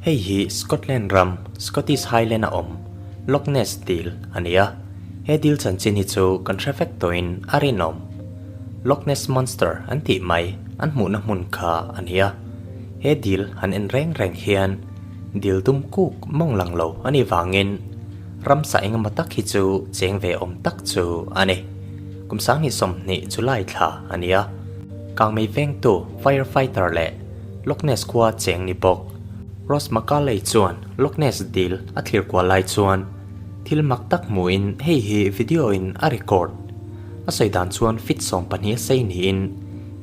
Hei hi Scotland ram, Scottish Highland a awm Loch Ness dil a ni a. He dil chanchin hi chu kan hre vek tawhin a rinawm. Loch Ness Monster an tih mai an hmuhna hmun kha a ni a. He dil han en reng reng hian dil dum kuk mawng lang lo a nih vangin ramsa engemaw tak hi chu cheng ve awm tak chu a ni. Kum 2020 July thla a ni a. Kangmei vengtu firefighter leh Loch Ness khua cheng ni bawk. Ross Macaulay chuan Loch Ness dil a thlir kual lai chuan thil mak tak hmuhin hei hi video in a record. A sawi dan chuan fit 12 a sei niin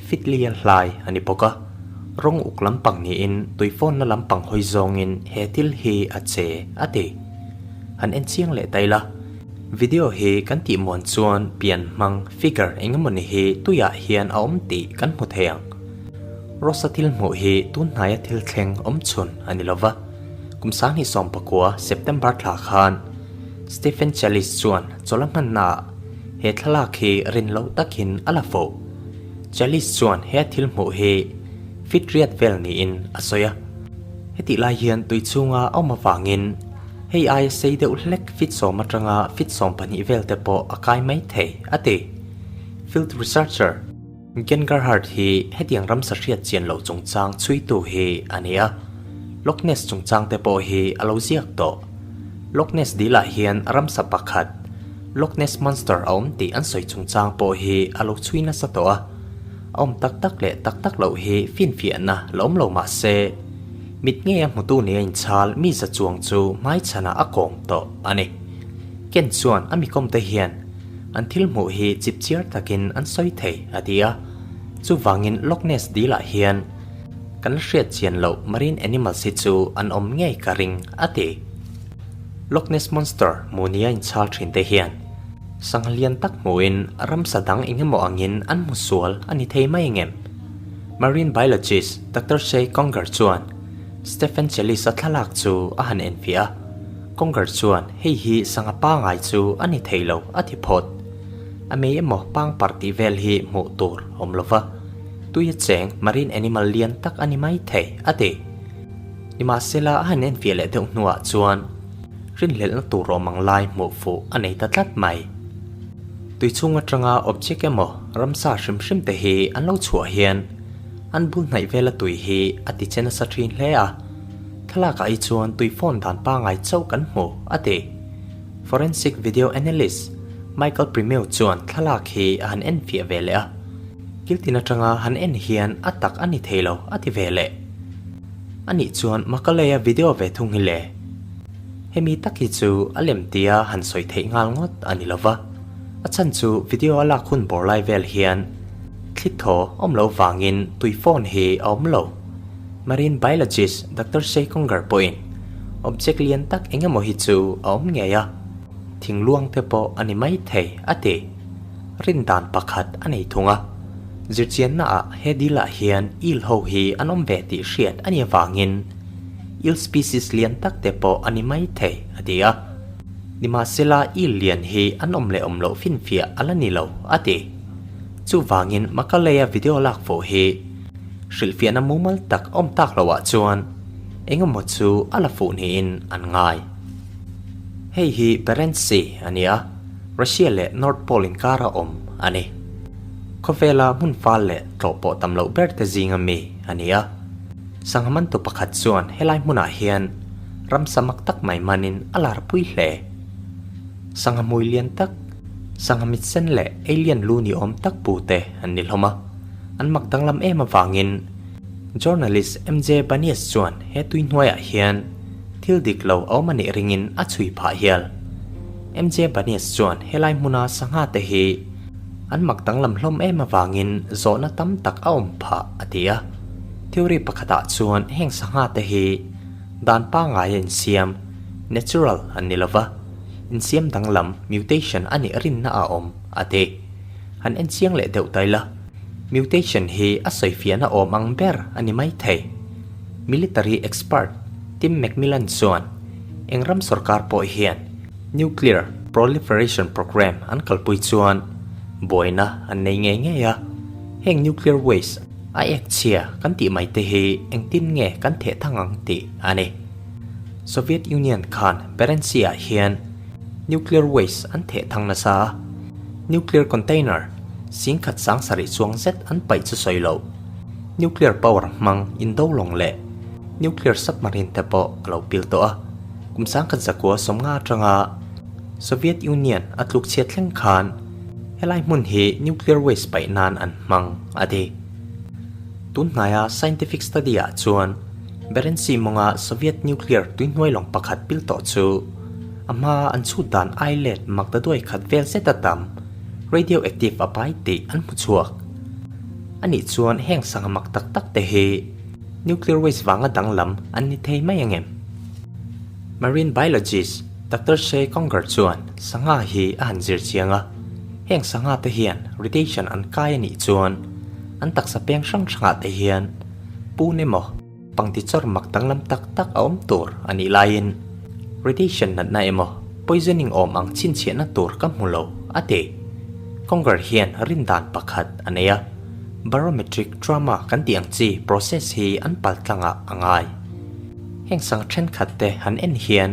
fit li a hlai a ni bawk a, rawng uk lampang niin tuifawnna lampang hawi zawngin he thil hi a che a ti. Han en chiang leh ta ila, video hi kan tih muan chuan pian hmang figure engemawni hi tuiah hian a awm tih kan hmu thei ang. Rosa thil hmuh hi tun hnaia thil thleng awm chhun a ni lova, kum 2019 September thla khan Stephen Challis chuan chawlh a hmannaah he thlalak hi rin loh takin a la fo. Challis chuan he thil hmuh hi fit riat vel niin a sawi a. Hetih lai hian tui chhunga a awm avangin hei aia sei deuh hlek fit 10 atanga fit 12 vel te pawh a kai mai thei, a ti. Field researcher. Ken Gerhard hi hetiang ramsa hriat chian loh chungchang chhuitu hi a ni a, Loch Ness chungchang te pawh hi a lo ziak tawh. Loch Ness dilah hian ramsa pakhat, Loch Ness Monster a awm tih an sawi chungchang pawh hi a lo chhui nasa tawh a. A awm tak tak leh tak tak loh hi finfiahna la awm lo mah se, mit ngeia hmutu nia inchhal mi za chuang chu hmaichhanah a kawm tawh a ni. Ken chuan a mikawmte hian An thil hmuh hi chipchiar takin an sawi thei, a ti a. Chuvangin Loch Ness dilah hian kan la hriat chian loh marine animals hi chu an awm ngei ka ring, a ti. Loch Ness Monster hmuhnia inchhal thin te hian sangha lian tak hmuhin ramsa dang engemaw angin an hmu sual a ni thei mai engem? Marine biologist Doctor Shay Conger chuan Stephen Challis-a thlalak chu a han enfiah a. Conger chuan hei hi sangha pangai chu a ni thei lo a ti phawt. A mei emaw pangpar tih vel hi hmuh tur awm lo va, tui a cheng marine animal lian tak a ni mai thei a ti. Nimahsela a han enfiah leh deuh hnuah chuan rinhlelhna tur awm ang lai hmuh fuh a nei ta tlat mai. Tui chhung atanga object emaw ramsa hrim hrim te hi an lo chhuah hian an bul hnaih vela tui hi a ti che nasa thin hle a. Thlalakah hi chuan tui phone dan pangai chauh kan hmu, a ti. Forensic video analyst Michael Primeu chuan thlalak hi a han en fiah ve leh a. Kiltin atanga han en hian a tak a ni thei lo, a ti ve leh. Anih chuan Makalei-a video ve thung hi le. Hemi tak hi chu a lem tia han sawi theih nghal ngawt a ni lova. A chhan chu video a lak hun bawr lai vel hian thli thaw awm lo vangin tui phone hi a awm lo. Marine biologist Doctor Shay Conger pawhin object lian tak eng emaw hi chu a awm ngei a, thingluang te pawh a ni mai thei a ti. Rin dan pakhat a nei thung a, zirchianna ah he dil ah hian eel ho hi an awm ve tih hriat a ni avangin eel species lian tak te pawh a ni mai thei a ti a. Nimahsela eel lian hi an awm leh awm loh finfiah a la ni lo a ti. Chuvangin Makalei-a video lak fawh hi Hrilhfiahna mumal tak awm tak loah chuan engemaw chu a la fuh niin an ngai. Hei hi Barents Sea a ni a, Russia leh North Pole inkara awm a ni. Khawvela hmun fal leh tlawh pawh tam loh ber te zinga mi a ni a. Sangha mantu pakhat chuan helai hmunah hian ramsa mak tak mai manin a lar pui hle. Sangha hmui lian tak, sangha mit sen leh alien lu ni awm tak pu te an ni hlawm a. An mak danglam em avangin journalist MJ Banias chuan he tui hnuaiah hian thil dik lo a awm a nih ringin a chhui phah hial. MJ Banias chuan helai hmuna sangha te hi an mak danglam hlawm em avangin zawhna tam tak a awm phah a ti a. Theory pakhatah chuan heng sangha te hi dan pangngai a insiam, natural, an ni lova, insiam danglam, mutation, a nih rinna a awm a ti. Han en chiang leh deuh ta ila, mutation hi a sawifiahna awm ang ber a ni mai thei. Military expert Tim McMillan chuan eng ram sorkar pawh hian nuclear proliferation program an kalpui chuan buaina an nei ngei ngei a, heng nuclear waste a ek chhia kan tih mai te hi engtin nge kan theh thang ang tih a ni. Soviet Union khan Barents Sea-ah hian nuclear waste an theh thang nasa a, nuclear container 10,000 sarih chuang zet an paih chu sawi loh. Nuclear power hmang indo lawng leh nuclear submarine te pawh a lo pil tawh a, kum 1950 atanga Soviet Union a tluk chhiat thleng khan helai hmun hi nuclear waste paih nan an hmang a ti. Tun hnaia scientific study ah chuan Barents Sea mawnga Soviet nuclear tuihnuai lawng pakhat pil tawh chu a hma an chhut dan ai let maktaduai khat vel zet a tam radioactive a pai tih an hmu chhuak. A nih chuan heng sangha mak tak tak te hi nuclear waste vanga danglam an ni thei mai ang em? Marine biologist Doctor Shay Conger chuan sangha hi a han zir chiang a, heng sangha te hian radiation an kai a nih chuan an taksa peng hrang hrangah te hian pun emaw pangti chawr mak danglam tak tak a awm tur a nih laiin radiation natna emaw poisoning awm ang chhinchhiahna tur ka hmu lo, a ti. Conger hian rindan pakhat a nei a, barometric trauma kan tih ang chi process hi an paltlangah a ngai. Heng sang thenkhat te han en hian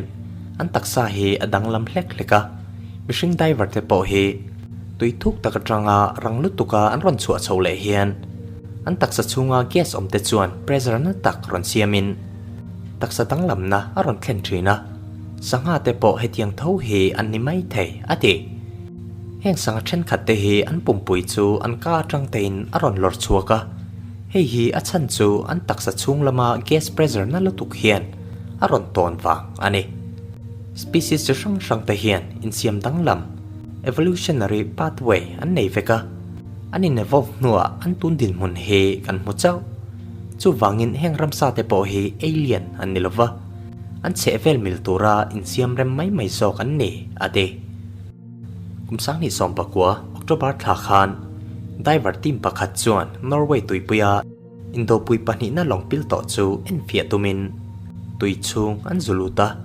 an taksa hi a danglam hlek hlek a, mihring diver te pawh hi tui thuk tak atanga rang lutuka an rawn chhuah chho leh hian an taksa chhunga gas awm te chuan pressure na tak rawn siamin taksa danglamna a rawn thlen thin a, sangha te pawh hetiang tho hi an ni mai thei a ti. Heng sangha thenkhat te hi an pumpui chu an ka atang tein a rawn lawr chhuak a. Hei hi a chhan chu an taksa chhung lama gas pressure na lutuk hian a rawn tawn vang a ni. Species chi hrang hrang te hian insiam danglam, evolutionary pathway, an nei vek a, an in evolve hnuah an tun dinhmun hi kan hmu chauh. Chuvangin heng ramsa te pawh hi alien an ni lova, an chhehvel mil tura insiam rem mai mai zawk an ni, a ti. Kum 2019 October thla khan diver team pakhat chuan Norway tuipuia indopui pahnihna lawng pil tawh chu enfiah tumin tui chhung an zu lut a,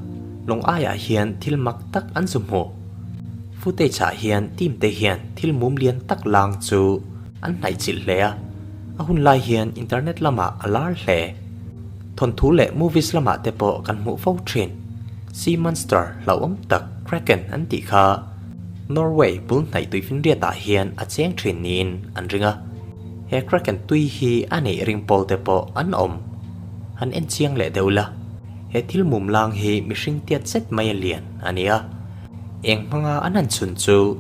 lawng aiah hian thil mak tak an zu hmuh. Footage ah hian team te hian thil mum lian tak lang chu an hnaih chilh hle a, a hun lai hian internet lamah a lar hle. Thawnthu leh movies lamah te pawh kan hmuh fo thin. Sea monster hlauhawm tak Kraken an tih kha Norway bul hnaih tuifinriatah hian a cheng thin niin an ring a. He Kraken tui hi a neih ring pawl te pawh an awm. Han en chiang leh deuh la, he thil mum lang hi mihring tiat zet mai a lian a ni a. Eng hmanga an han chhun chu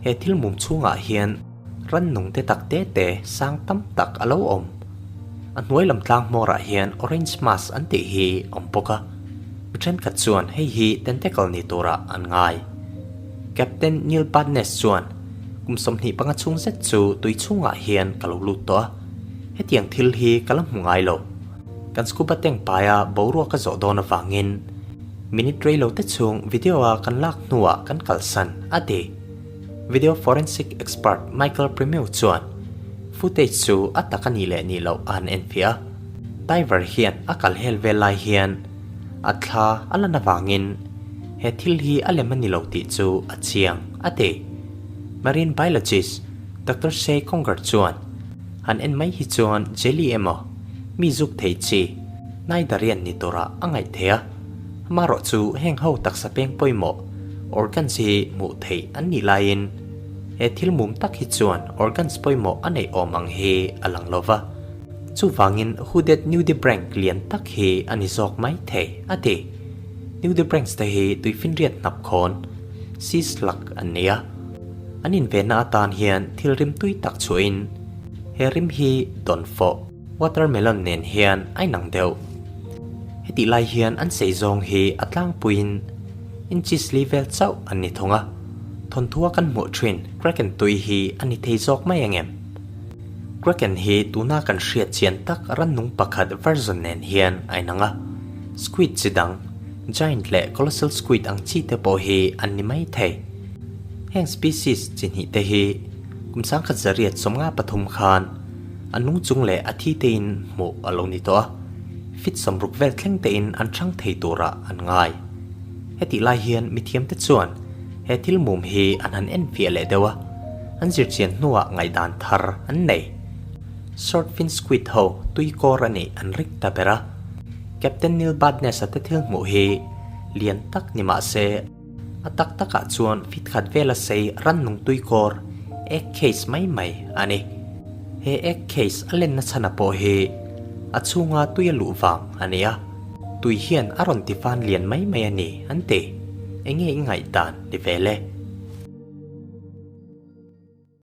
he thil mum chhungah hian rannung te tak te te sang tam tak a lo awm. A hnuai lam tlang hmawrah hian orange mask an tih hi awm bawk a, mi thenkhat chuan hei hi tentacle ni turah an ngai. Captain Neil Badness chuan kum 25 chhung zet chu tui chhungah hian ka lo lut tawh a, hetiang thil hi ka la hmu ngai lo. Kan scuba tank paia boruak a zawh dawn avangin minute rei lo te chhung video a kan lak hnuah kan kalsan a ti. Video forensic expert Michael Primeau chuan footage chu a tak a nih leh nih loh a han enfiah a, diver hian a kal hel vel lai hian a thla a lan avangin he thil hi a lem a ni lo tih chu a chiang a ti. Marine biologist Doctor Shay Conger chuan han en mai hi chuan jelly emaw mi zuk thei chi Cnidarian ni turah a ngaih thei a. Amaherawh chu heng ho taksa peng pawimawh, organs, hi hmuh theih an nih laiin he thil mum tak hi chuan organs pawimawh a neih awm ang hi a lang lo va. Chuvangin hooded nudibranch lian tak hi a ni zawk mai thei, a ti. Nudibranchs te hi tuifinriat hnap khawn, sea slug, an ni a. An invenna atan hian thil rimtui tak chhuahin he rim hi dawnfawh, Watermelon nen hian a inang deuh. Hetih lai hian an sei zawng hi a tlangpuiin inches li vel chauh an ni thung a, thawnthua kan hmuh thin Kraken tui hi a ni thei zawk mai ang em? Kraken hi tuna kan hriat chian tak rannung pakhat version nen hian a inang a, squid chi dang, giant leh colossal squid ang chi te pawh hi an ni mai thei. Heng species chi hnih te hi kum 1993 khan A nung chung leh a thi tein hmuh a lo ni tawh a, fit 60 vel thleng tein an hrang thei turah an ngai. Hetih lai hian mithiamte chuan he thil mum hi an han enfiah leh deuh a, an zirchian hnuah ngaihdan thar an nei. Swordfin squid ho tui kawr a nih an rik ta ber a. Captain Neil Badness-a te thil hmuh hi lian tak ni mah se, a tak takah chuan fit khat vela sei rannung tuikawr, egg case, mai mai a ni. He egg case a lenna chhana pawh hi a chhunga tui a luh vang a ni a, tui hian a rawn ti fan lian mai mai a ni an ti. Enge i ngaihdan ni ve le?